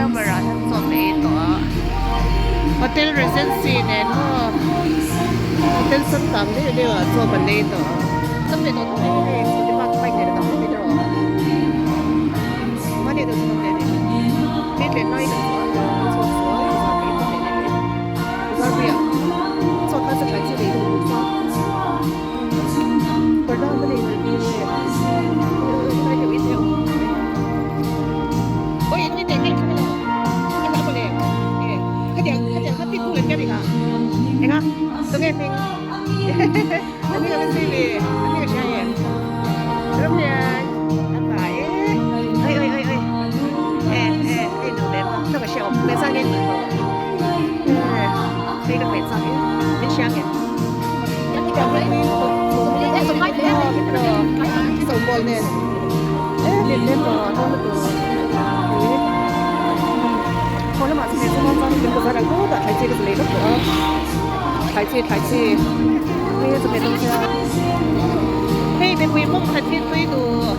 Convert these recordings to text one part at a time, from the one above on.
Camera ah hian chaw ka ei tawh a hotel regency nen maw hotel changkang deuh deuh ah chaw kan ei tawh a. Hei mipui mawng khat hi tui duh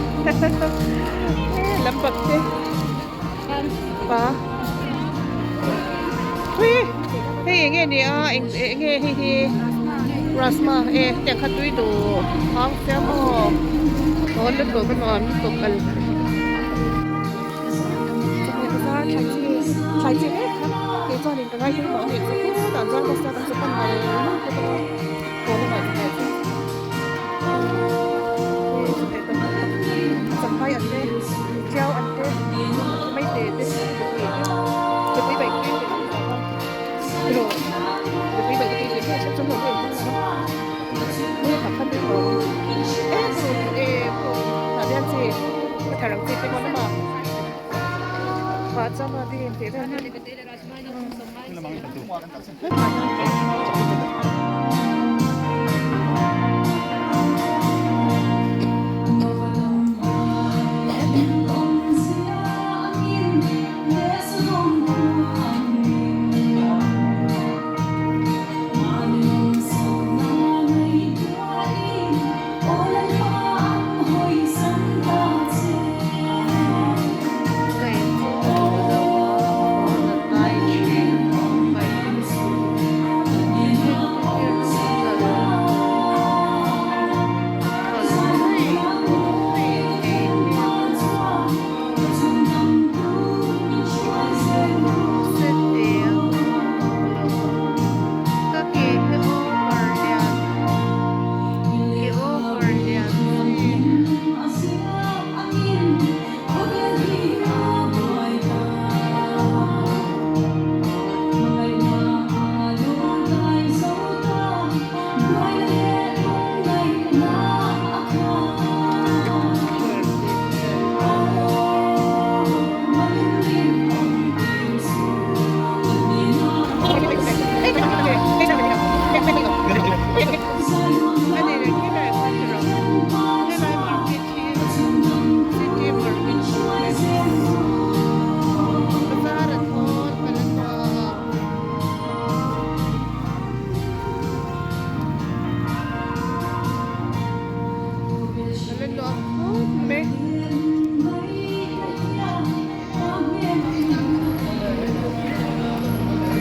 lam bak te pa hui hei eng nge ni a eng nge hei hi rajma e hetiang kha tui duh hang sia maw aw lutuk a nuam lutuk kal thlai chi thlai chi mek kha kei chuanin ka ngai pawimawh a nih chu khutah chuan bus a kan chu pan nal nal bawk a haw lamah chu thlai chi champhai an te tiau an te maite te mipui te mipui bai te erawh mipui bai te tui te chu hmuh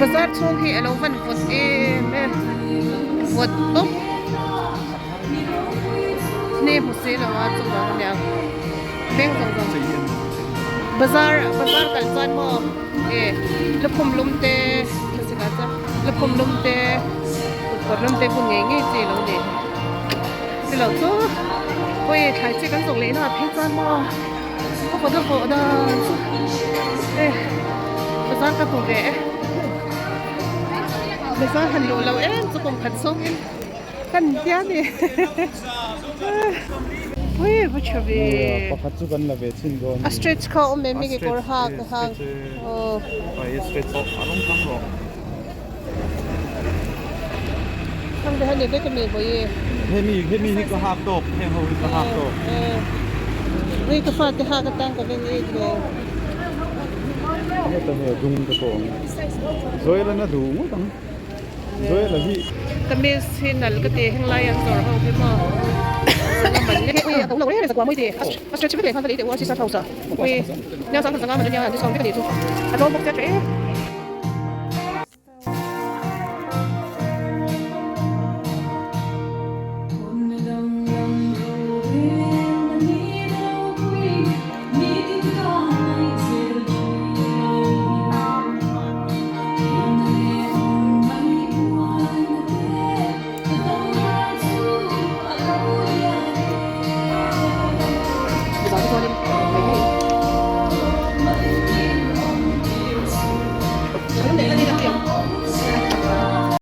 Bazar chhung hi alo van vawt em em vawt bawk hne hmu si lo a chuvang ania beng zawng zawng bazar bazar kal chuan maw e lukhum lum te lukhum lum te kut kawr lum te bun ngei ngei chi alo ni. Chilo chu hawi thlai chi kan zawk leh na phei chuan maw a vawt a vawh dan chu e bazar ka hmu ve e bazar han luh lo em chu kum khat chhung in kan tia ni ui va tha ve pakhat chu kan la ve chhin dawn a stretch kha awm em mi kekawr hak a hak aw stretch pawh a rawng thang rawh. Hemi hemi hi ka hak tawp heng ho hi ka hak tawp. Hei ka fate hak atang ka veng ei ve. Heta he dung te pawh ang. Zoela na duh ngawt ang. Zoela hi. Kamis hi nal ka ti heng lai an zawrh ho hi maw. Sanga man le ui a ko lo reng reng zakua mawi ti a stretch vek leh nghal ka lei teh u a sister house ah ui nia 2005 man ania discount vek a nih chu a tlawm bawk sia tha em.